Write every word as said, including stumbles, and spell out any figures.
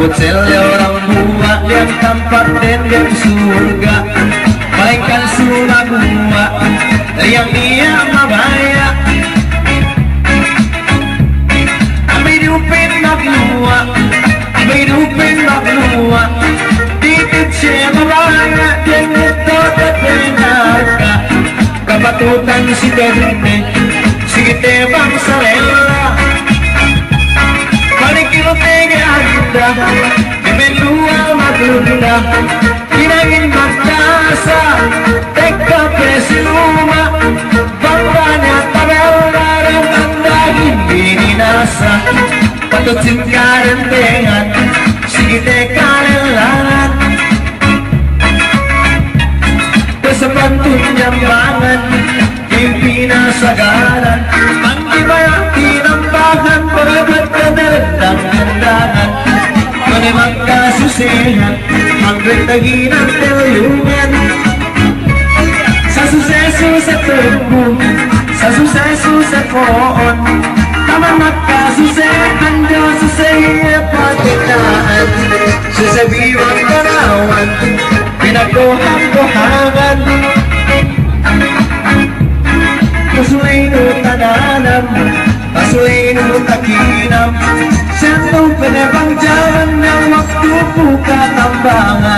Sellew dambuwa' diyalem tampat dende surga', malengkan sumaguwa' liyang niya' mabaya'. Ambi dupin magluwa', ambi dupin magluwa', dikit siye mabaya' dende to'o dende narka'. Kapatutan si dende, si kite bang salella. Manikil tege anda, di menduwa maglunda, hinangin magkasa, tekka pe si luma', bang banya' tabella dem anda gimbi ninasa. Patut sin karentengan, si kite kalellangan. Kasabantun nyambangan, gimbi nasagaran. Manggi baya' tinambahan, barabat kadarendang-dendangan. Mane magkasusehan, manggi taginan telungan. Sasuse-suse tubu, sasuse-suse ko'on. Taman magkasusehan, du suse iye patina'an. Suse biwang kanawan, pinakohang-kohangan. Pasuleynu tananam, pasuleynu takinam. Siyanu pene bang jalan, na waktu buka tambangan.